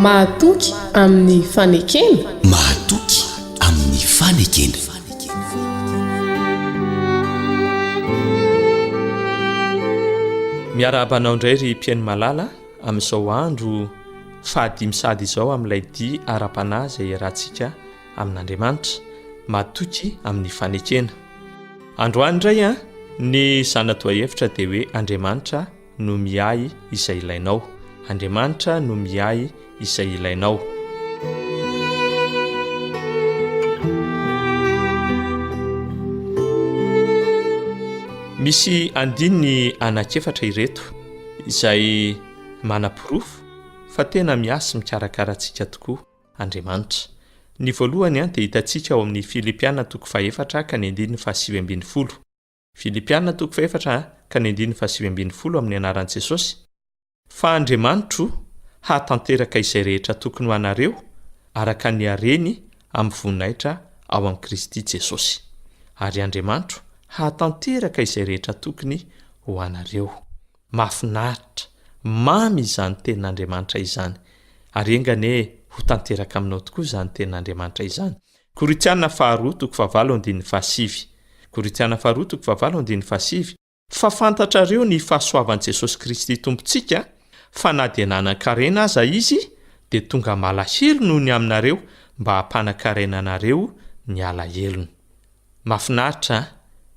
Mahatoky amin'ny fanekena. Mahatoky amin'ny fanekena. Miarahaba anao indray ry mpihaino malala amin'izao andro fahadimy sahady izao amin'ilay dia ara-panahy izay iarahantsika amin'Andriamanitra. Matoky amin'ny fanekena. Androany indray an, ny zana-dohahevitra dia hoe Andriamanitra no miahy izay ilainao. Andriamanitra no miahy izay ilainao. Misy andininy anankiefatra ireto izay manaporofo fa tena miahy sy mikarakara antsika tokoa Andriamanitra. Ny voalohany dia hitantsika ao amin'ny Filipiana toko fahefatra ka ny andininy fahasivy ambin'ny folo. Filipiana toko fahefatra ka ny andininy fahasivy ambin'ny folo amin'ny anaran'i Jesosy, Fa Andriamanitro hahatanteraka izay rehetra tokony ho anareo araka ny hareny amin'ny voninahitra ao amin'i Kristy Jesosy. Ary Andriamanitro hahatanteraka izay rehetra tokony ho anareo. Mahafinaritra, mamy izany tenin'Andriamanitra izany. Ary enga anie ho tanteraka aminao tokoa izany tenin'Andriamanitra izany. Korintiana faharoa toko fahavalo andininy fahasivy. Korintiana faharoa toko fahavalo andininy fahasivy, Fa fantatrareo ny fahasoavan'i Jesosy Kristy Tompontsika, fa na dia nanan-karena aza Izy, dia tonga malahelo noho ny aminareo, mba hampanan-karena anareo ny alahelony. Mahafinaritra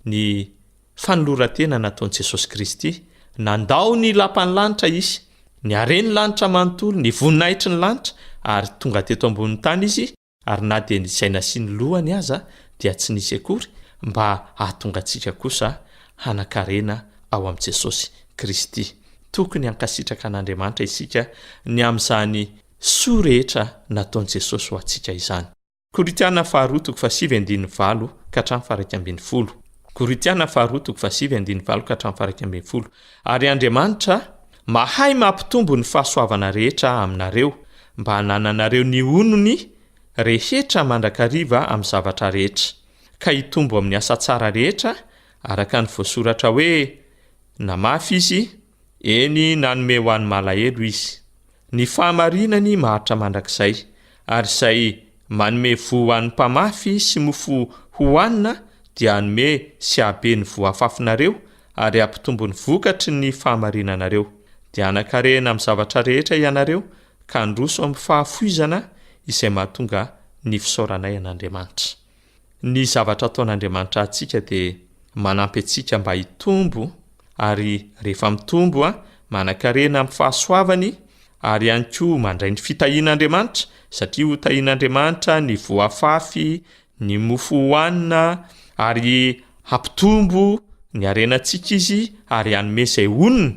ny fanoloran-tena nataon'i Jesosy Kristy, nandao ny lapan'ny lanitra Izy, ny haren'ny lanitra manontolo, ny voninahitry ny lanitra, ary tonga teto ambonin'ny tany Izy, ary na dia izay nasiany lohany aza dia tsy nisy akory mba hahatonga antsika kosa hanan-karena ao amin'i Jesosy Kristy. Tokony hankasitraka an'Andriamanitra isika ny amin'izany soa rehetra nataon'i Jesosy ho antsika izany. Korintiana faharoa toko fahasivy andininy valo ka hatramin'ny faha-iraika ambin'ny folo. Korintiana faharoa toko fahasivy andininy valo ka hatramin'ny faha-iraika ambin'ny folo. Ary Andriamanitra mahay mampitombo ny fahasoavana rehetra aminareo, mba hanananareo ny onony rehetra mandrakariva amin'ny zavatra rehetra, ka hitombo amin'ny asa tsara rehetra, araka ny voasoratra hoe, Namafy izy, eny, nanome ho an'ny malahelo izy. Ny fahamarinany maharitra mandrakizay, ary izay manome voa ho an'ny mpamafy sy mofo hohanina dia hanome sy hahabe ny voa afafinareo ary hampitombo ny vokatry ny fahamarinanareo. Dia hanan-karena amin'ny zavatra rehetra ianareo ka handroso amin'ny fahafoizana izay mahatonga ny fisaoranay an'Andriamanitra. Ny zavatra ataon'Andriamanitra antsika dia manampy antsika mba hitombo ary rehefa mitombo, manan-karena amin'ny fahasoavany ary ihany koa mandray ny fitahian'Andriamanitra satria ho tahian'Andriamanitra ny voa afafy, ny mofo hohanina ary hampitombo ny harenantsika izy ary hanome izay honina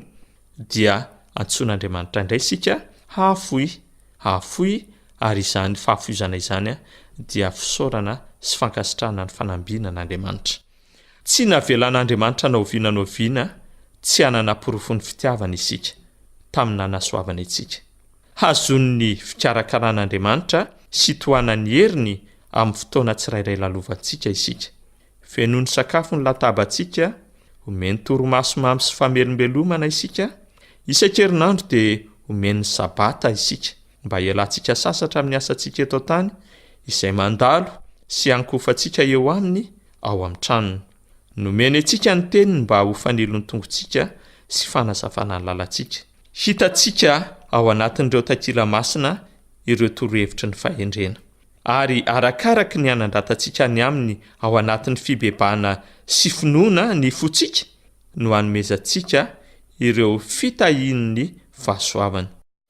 dia antsoin'Andriamanitra indray isika hahafoy, hahafoy ary izany fahafoizana izany dia fisaorana sy fankasitrahana ny fanambinan'Andriamanitra. Tsy navelan'Andriamanitra na oviana na oviana tsy hanana porofon'ny fitiavany isika tamin'ny nanasoavany antsika. Hazonin'ny fikarakaran'Andriamanitra sy tohanan'ny heriny amin'ny fotoana tsirairay lalovantsika isika. Fenoiny sakafo ny latabantsika, omeny torimaso mamy sy famelombelomana isika, isan-kerinandro dia omeny ny Sabata isika mba hialantsika sasatra amin'ny asantsika eto an-tany izay mandalo sy hiankohofantsika eo aminy ao amin'ny tranony. Nomeny antsika ny Teniny mba ho fanilon'ny tongotsika sy fanazavana ny lalantsika. Hitantsika ao anatin'ireo takila masina ireo torohevitry ny fahendrena. Ary arakaraky ny hanandratantsika ny aminy ao anatin'ny fibebahana sy finoana ny fontsika no hanomezantsika ireo fitahian'ny fahasoavany.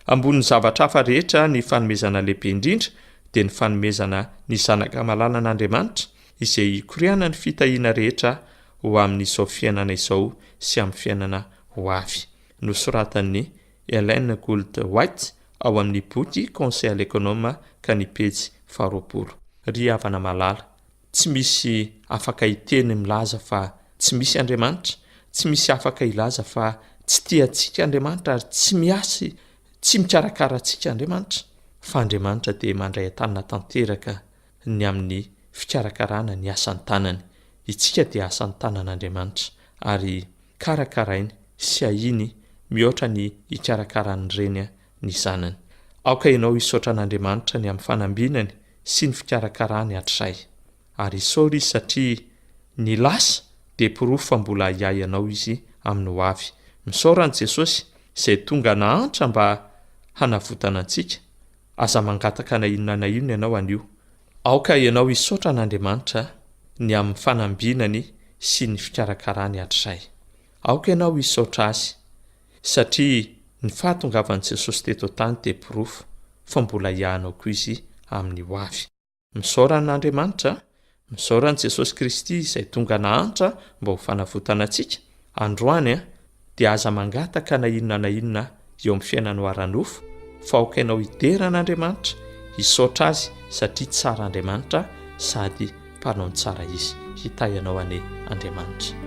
Ambonin'ny zavatra hafa rehetra ny fanomezana lehibe indrindra dia ny fanomezana ny Zanaka malalan'Andriamanitra izay hikorianan'ny fitahiana rehetra ho amin'izao fiainana izao sy amin'ny fiainana ho avy. Nosoratan'i Ellen Gould White ao amin'ny boky Conseil à l'économe ka ny pejy faharoapolo. Ry havana malala, tsy misy afaka hiteny milaza fa tsy misy Andriamanitra, tsy misy afaka hilaza fa tsy tia antsika Andriamanitra ary tsy miasy, tsy mikarakara antsika Andriamanitra, fa Andriamanitra dia mandray an-tanana tanteraka ny amin'ny fikarakarana ny asan'ny tanany. Itsika dia asan'ny tanan'Andriamanitra ary karakarainy sy ahiany mihoatra ny hikarakaran'ny reny ny zanany. Aoka ianao hisaotra an'Andriamanitra ny amin'ny fanambinany sy ny fikarakarany hatrizay. Ary isaory Izy satria ny lasa dia porofo fa mbola hiahy anao Izy amin'ny ho avy. Misaora an'i Jesosy izay tonga nahantra mba hanavotana antsika. Aza mangataka na inona na inona ianao anio. Aoka ianao hisaotra an'Andriamanitra ny amin'ny fanambinany sy ny fikarakarany hatrizay. Aoka ianao hisaotra Azy satria ny fahatongavan'i Jesosy teto an-tany dia porofo fa mbola hiahanao koa Izy amin'ny ho avy. Misaora an'Andriamanitra, misaora an'i Jesosy Kristy izay tonga nahantra mba ho fanavotana antsika. Androany dia aza mangataka na inona na inona eo amin'ny fiainanao ara-nofo fa aoka ianao hidera an'Andriamanitra, hisaotra Azy satria tsara Andriamanitra sady mpanao ny tsara Izy. Hitahy anao anie Andriamanitra.